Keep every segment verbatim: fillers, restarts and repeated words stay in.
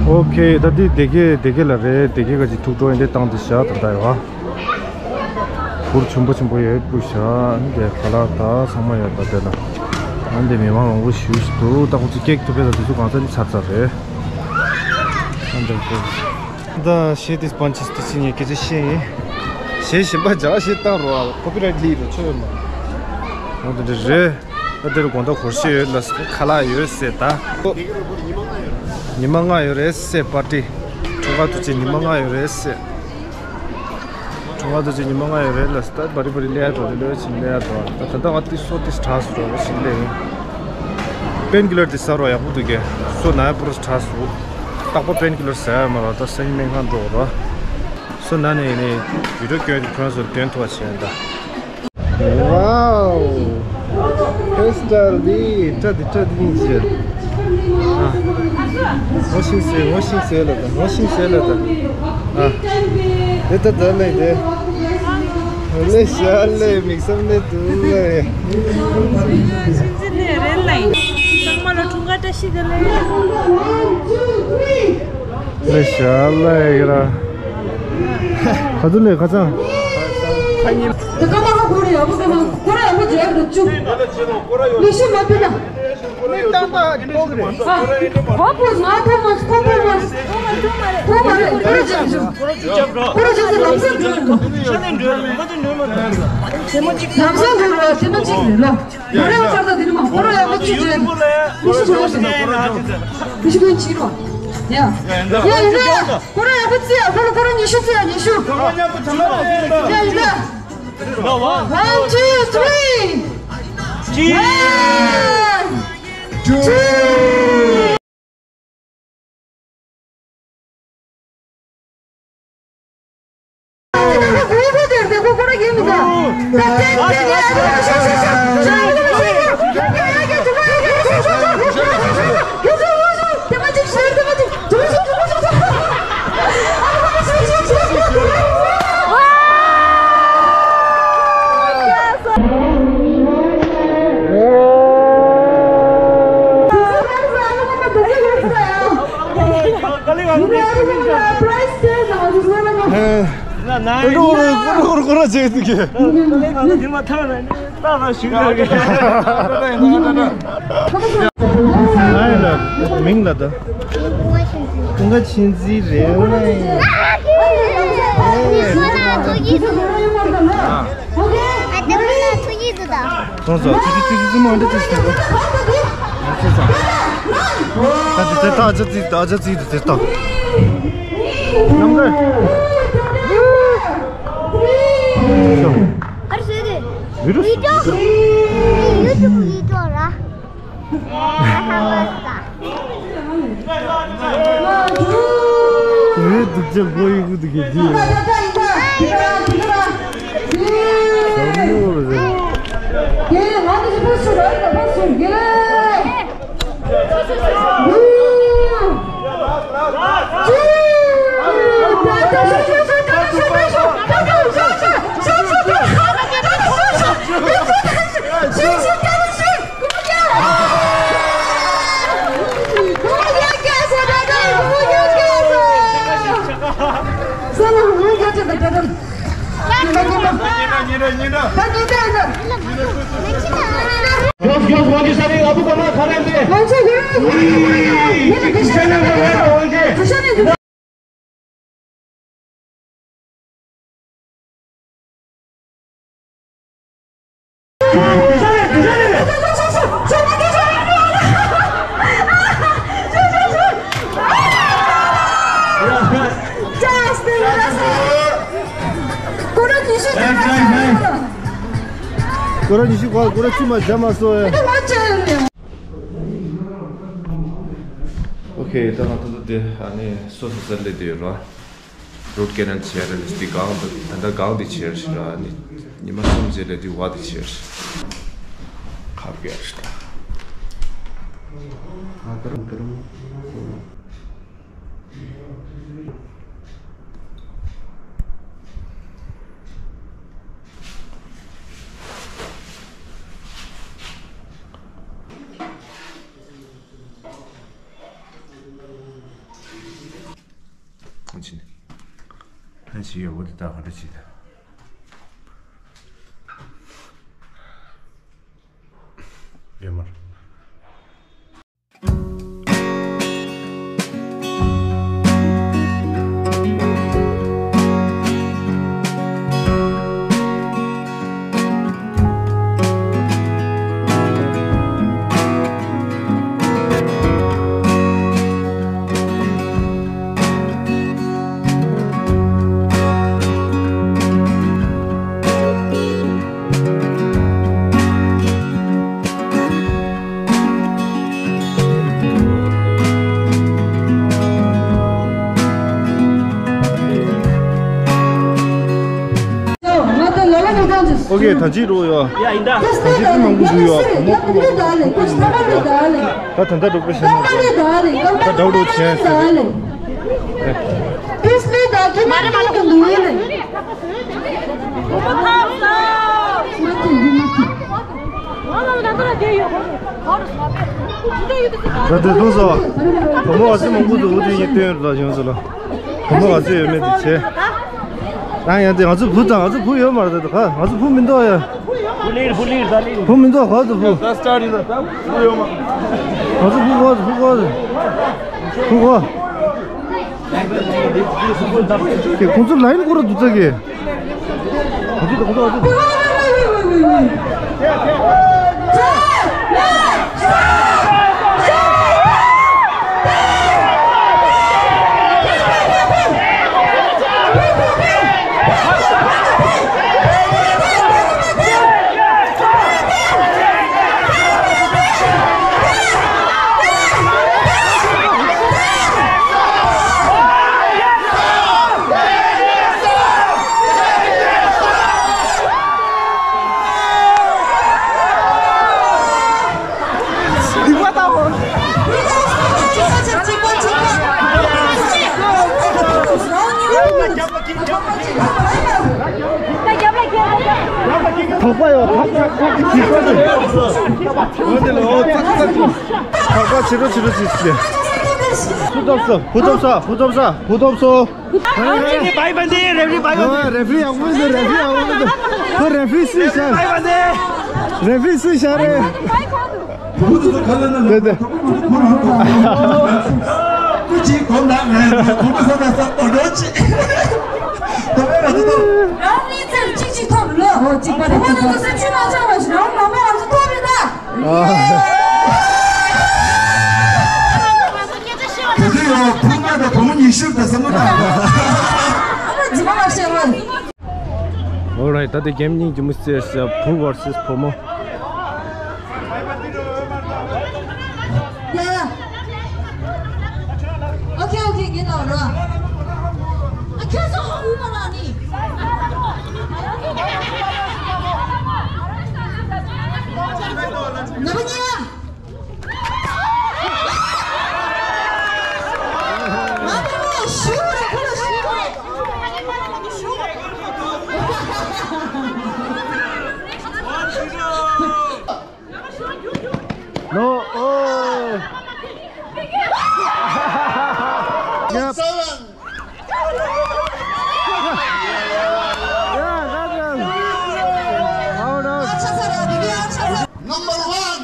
ཨོ་ཁེ། ད་འདི་སྡེ་དགེ་སྡེ་དགེ་ལ་རེད། སྡེ་དགེ་ག་ཅིག་ཐུགས་སྤྲོ་ཡིན་དེ་བཏང་དེ་བཞག་ད་ད་ཡོད། གུར་ཆེན་པོ་ཆེན་པོ་ཡོད་པུ་བཞག་འདི་ཁ་ལག་ད་ཚང་མ་ཡོད་ད་དེ་ལ། ཨ་འདི་མི་མང་མང་པོ་ཞུ་ཞུ་འདུག་ད་ཁོ་ཚོ་ཀེག་ཐུབ་པའི་ད་དེ་ཚོ་གང་ས་ནས་ཚར་ཚར་རེད། ཨ་འདི་ཁོ། ད་ཤེས་དེ་སྤོན་ཆེ་སྟེ་ཅི་ཉེ་སྐད་ཆ་བཤད་ཡིན། གཞས་གཞན་པ་འཇག་ཞིག་བཏང་རོགས། ཁོ་པི་རའེ་ཊི་སླེབས་རོགས་ཆོག་ཡོད་མ། འོ་དེ་འདྲ་རེད། ད་དེར་དགོང་དག་སྒོར་གཞས་ཡོད་ལ་ཁ་ལག་ཡོད་ཟེར་ད། ཉི་མ་ལྔ་ཡོད་རེད་ཟེར་པར་ཊི། འཁྲུངས་སྐར་དུས་ཆེན་ཉི་མ་ལྔ་ཡོད་རེད་ཟེར། འཁྲུངས་སྐར་དུས་ཆེན་ཉི་མ་ལྔ་ཡོད་རེད་ལ་ད་བ་རི་བ་རི་ལས་ཡ་འགྲོ་རེད་ལོས་ཕྱིན་ལས་ཡ་འགྲོ་ད་ད་ལྟ་ང་ཏི་སོ་ཏི་སི་དྲག་སུ་འགྲོ་རེད་ཕྱིན་ལས་ཡིན། པེན་ཀི་ལར་དེ་ཟ་རོགས་ཡག་པོ་འདུག་གས། སོ་ན་ཡ་པུ་རུ་སི་དྲག་སུ། རྟག་པར་པེན་ཀི་ལར་ཟ་ཡ་མ་རོགས་ད་སང་ཉིན་སྨན་ཁང་འགྲོ་རོགས། སོ་ན་ནས་ཡིན་ནས་བི་ཌིའོ་སྐྱོན་དེ་ཁྱོད་ཚོར་སྟོན་ཐུབ་པ་བྱས་ད། Wow! Hairstyle འདི་སྐྲ་འདི་སྐྲ་འདི་གཉིས་བྱས། ཨ། ངོ་ཤིང་ཟེར་ངོ་ཤིང་ཟེར་ལ་ད་ངོ་ཤིང་ཟེར་ལ་ད། ཨ། དེ་ད་ད་ལེ་དེ། ལེ་ཤ་ལེ་མིག་སམ་ལེ་དུ་ལེ། ཤིང་ཟེར་ནས་རེད་ལེ། ཚང་མ་ལ་འཁྲུངས་སྐར་བཀྲ་ཤིས་བདེ་ལེགས། ལེ་ཤ་ལེ་གི་ར། ཁ་ཐུ་ལེ་ཁ་ཚང་། དེ་ཀ་མ་ཧ་གོ་རེ་ཡག་པོ་ཀ་མ་གོ་རེ་ཡག་པོ་བརྗོད་འདུག་ཅུ། ལི་ཤི་མ་ཕི་ན། ཨ། ཁོ་པོ་ང་ཐོ་མ་སི་ཁོ་པོ་མ་སི། ཁོ་མ་རེད་ཁོ་རེ་བརྗོད་འདུག་ཁོ་རེ་བརྗོད་འདུག་ཁོ་རེ་བརྗོད་འདུག་ལམ་སང་འགྲོ་ཡོད་འདུག་ལམ་སང་འགྲོ་རོགས་དེ་མ་གཅིག་རེད་ལོ། ཡོ་རེ་བ་ཆགས་ད་དེ་ནི་མ་ཁོ་ར་ཡག་པོ་ཅི་བྱས་ནི་ཤི་ཆོག་ཤི་ནི་ཤི་ཀུན་ཅི་རོ། ཡ་ཡ་ཡིན་ན་ཁོ་ར་ཡག་པོ་ཅི་ཡ་ཁོ་ལ་ཁོ་ར་ཉི་ཤུ་ཅི་ཡ་ཉི་ཤུ། ཡ་ཡིན་ན། One, two, three. One, two. མིང་ལ་ད། ཀུན་དགའ་ཆོས་འཛིན་རེད། སོང་ཙང་ཆུ་ཆུ་ཆུ་ཆུ་མ་འདྲ་ཅི་ཟེར་བ། ད་དེ་དེ་ད་ཅི་ཙི་ད་ཅི་ཙི་དུ་དེ་ད། ནམ་ག་ཤོ། ཨར་སེ་དེ་བི་རུ་ཡུ་ཊུབ་ཡུ་ཊུབ་ཡུ་ཊུབ་ར། དེ་སྡུག་ཅག་པོ་ཡི་གུ་དུ་གི་དུས་ཡོད། སྐོར་ར་ཉི་ཤུ་གོ་སྐོར་ར་ཅི་མ་བྱ་མ་སོ་ཨེ། ཨོ་ཁེ། ད་ང་ད་ལྟ་དེ་ཨ་ནི་སོ་སོ་སར་སླེབས་བསྡད་ཡོད་ར། རུ་ཊི་ཀེ་ནལ་བྱས་ར་ལས་དེ་གང་དུ་ད་ལྟ་གང་དེ་བྱས་ར་ཞིག་ར་ཨ་ནི་ཉི་མ་གསུམ་རྗེས་ལས་དེ་བ་དེ་བྱས་ར་ཞིག་ཁ་བརྒྱབ་ཞིག་ད། ཨ་ཀ་རམ་ཀ་རམ། ཕྱིན། ཕན་ཞིག་ཡོད་པོ་འདི་ད་ག་འདྲ་ཞིག་ད། ཡོད་མ་རེད། ཨོ་ཁེ། ད་ཅི་རོ་ཡོ། ཡ་ཡིན་ད། ད་ཅི་ཙི་མང་པོ་འདུག་ཡོ། བུ་མོ་བུ་མོ་བུ་མོ་བུ་མོ་འདུག་ཡོ། ད་ད་ད་འགྲོ་པ་ཤེས་ན། ད་འགྲོ་འགྲོ་བྱས་ཟེར། ད་དེ་ཐུག་སོ། བུ་མོ་ཨ་ཙི་མང་པོ་འདུག་འོ་དེ་ཡིན་སྟོན་ལ་བྱུང་སོ་ལ། བུ་མོ་ཨ་ཙི་ཡོད་མེད་དེ་བྱས། ད་ཡང་དེ་ང་ཚོ་བུ་དང་ང་ཚོ་བུ་ཡོད་མ་རེད་ད་ཁ། ང་ཚོ་བུ་མི་འདུག་ཡ། བུ་ལིར་བུ་ལིར་ད་ལིར། བུ་མི་འདུག་ག་ཚོད་བུ། ད་སི་ཊར་ཡིན་ད། ད་བུ་ཡོད་མ། ང་ཚོ་བུ་ག་ཚོད་བུ་ག་ཚོད། བུ་ག། ཁོང་ཚོ་ལ་ཡིན་སྐོར་ར་འདུག་ཚ་གི། ཁོང་ཚོ་ཁོང་ཚོ། ཐག་པ་ཡོད། ཐག་པ་ཐག་པ་ཐག་པ་ཐག་པ་ཕྱི་རོ་ཕྱི་རོ་ཕྱི་རོ། ཕུ་ཐོབ་སོ། ཕུ་ཐོབ་སོ། ཕུ་ཐོབ་སོ། ཕུ་ཐོབ་སོ། ཕུ་ཐོབ་སོ། རེ་ཕི་རི་ཡག་པོ་འདུག་རེ་ཕི་རི་ཡག་པོ་འདུག་ཁོ་རེ་ཕི་རི་སུས་བྱ་རེད། རེ་ཕི་རི་སུས་བྱ་རེད། དེ་དེ། ཀུ་ཅི་གོམ་ན་ང་གོམ་ས་ན་ས་ཨོ་རོ་ཅི། དོ་མེ་ར་དོ། རང་ནི་ཚེར་གཅིག་གཅིག་ཐོབ་ལོ་ཧོ་གཅིག་པ་རེ་གཅིག་པ། ང་ཚོ་སེམས་ཤུགས་མ་ཆག་པ་ཞིག་རང་མ་མ་ང་ཚོ་ཐོབ་རེད་ད། དེ་དུས་ཡང་ཕུ་མ་དང་བུ་མོ་ཉི་ཤུ་དང་ཟེར་མོ་དང་། ཨ་མ་རྫི་མ་མ་བཤད་རོགས། Alright, ད་ལྟ་གེམ་གཉིས་ཀྱི་མི་སེར་ས་བུ་བར་སེས་བུ་མོ། ཡ་ཡ། ཨོ་ཁེ་ཨོ་ཁེ། ངས་ལབ་རོགས། ཨ་ཁྱོད་ཚོ་ཧ་གོ་མ་ལ་ནི། ནམ་པ་གཉིས། No, oh. Yep. Yeah, that one. Out, out. Number one.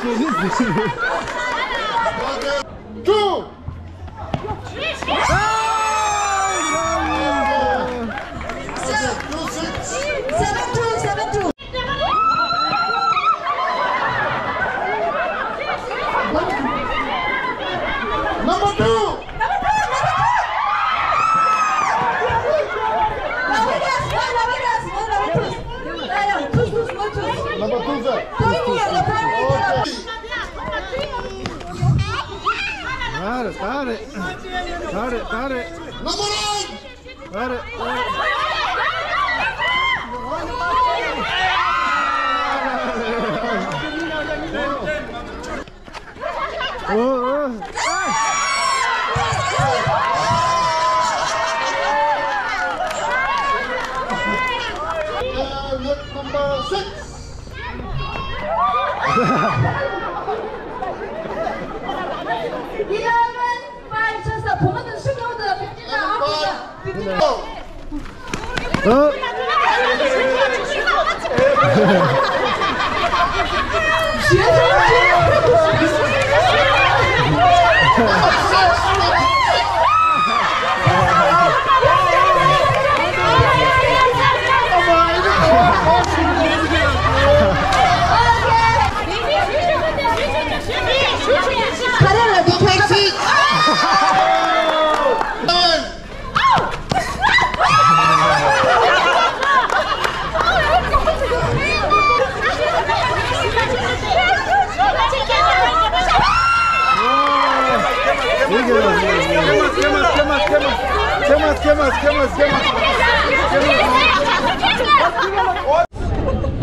Two. Seven two, seven two. Number two. Number two, sir. Got it, got it. Got it, got it. Number eight. Got it. Oh, oh. Uh, number six. Eleven. Five ཆགས་ས་བུ་མོ་དང་ཤུགས་ཡོད་དུ་fifteen དང་ཨ་ཁུ་དང་fifteen། ཨ།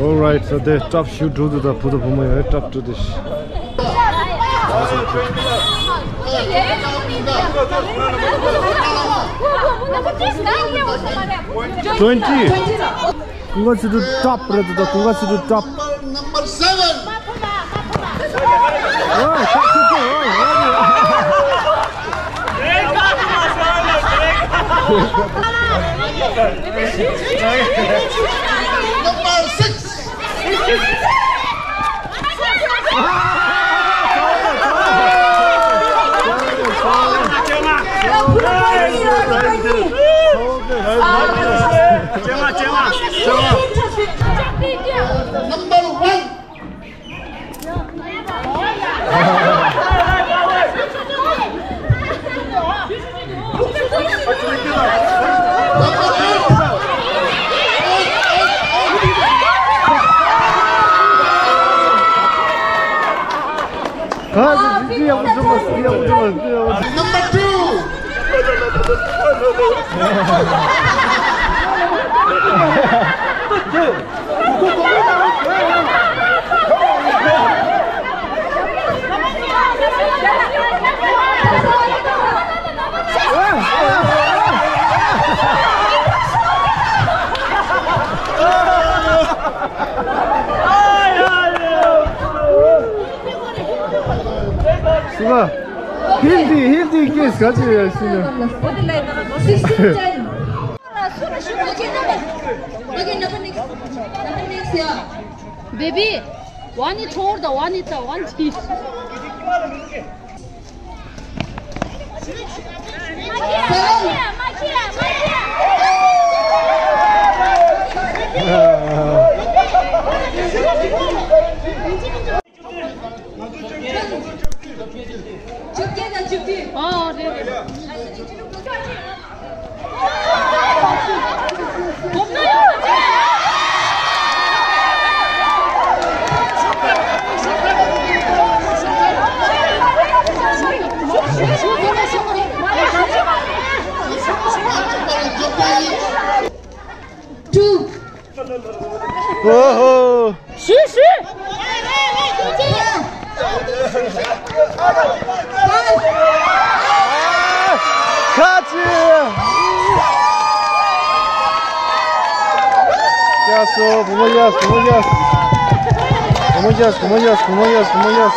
All right, so they top shoot to the Buddha Bumaya, top to this. Twenty. Kunga sidu top, brother, the Kunga sidu top. Number seven. Oh, top to two. Oh, oh. Number six. Number one. Number two. Hindi, Hindi case ག་ཚོད་ཡོད་ཟེར་ན། Baby, one is tall, the one is the one is. Two. ཨོ་ཧོ། ཤི་ཤི། ཁ་ཅིག་ཡ་སོ། བུ་མོ་ཡ། བུ་མོ་ཡ། བུ་མོ་ཡ། བུ་མོ་ཡ། བུ་མོ་ཡ། བུ་མོ་ཡ།